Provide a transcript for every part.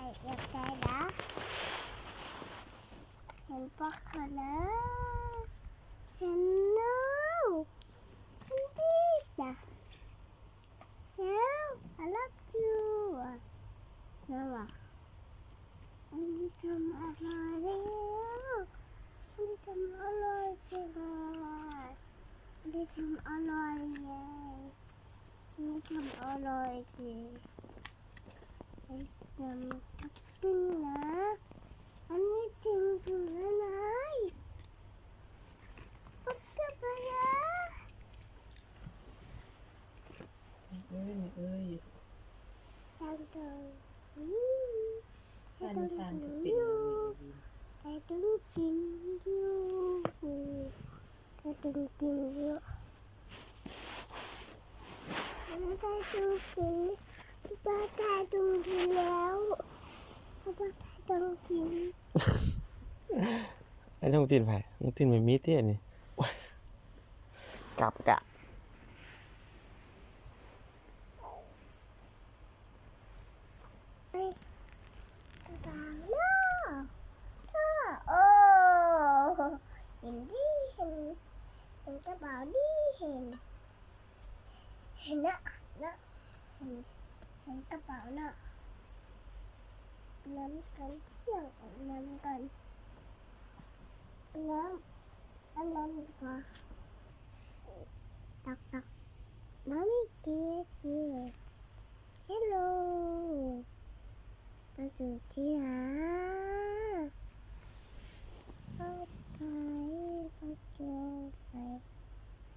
ຢາກໄດ້ລະ ເຫັນປະຄະນາ ເຫັນນາວ ເຫັນດີດາ Hello, I love you. ແມ່ນຫວາ? ອັນນີ້ທຳອະໄລ? ອັນນີ້ທຳອະໄລ? ອັນນີ້ທຳອະໄລ? ອັນນີ້ທຳອະໄລ? ເຮັດຫຍັງກັບຕິງນະ? ອັນນີ້ຕິງຢູ່ນະນາຍ? ປັດສະບາຍາ? ເອີຍ ເອີຍ ຕາມໂຕ ອືມ ຕາມໂຕ ຕາມໂຕ ຕາມໂຕ ຕາມໂຕ ຕາມໂຕ ຕາມໂຕ ຕາມໂຕ ຕາມໂຕ ໄອ້ນ້ອງຕິນໃຜ? ນ້ອງຕິນແມ່ມີຕິອັນນີ້? ໂອ້ຍ ກັບກະ ໂອ້ ເຫັນດີ ເຫັນ ເຫັນກະເປົາດີ ເຫັນ ເຫັນນະ ນະ ເຫັນ ເຫັນກະເປົານະ ນຳກັນ ເຄື່ອງນຳກັນ ນຳ ອັນນັ້ນກໍ ຕັກໆ ມາມີເຈເຈ ເຮລໂລ ປະຕູທີ່ຫາ ເຂົ້າໄປ ປະຕູໄປ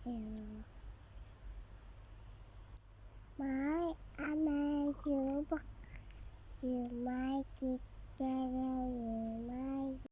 ເຮລໂລ ມາຍ ອາ ແມນ ຢູ ບັກ ຢູ ມາຍ ກິດ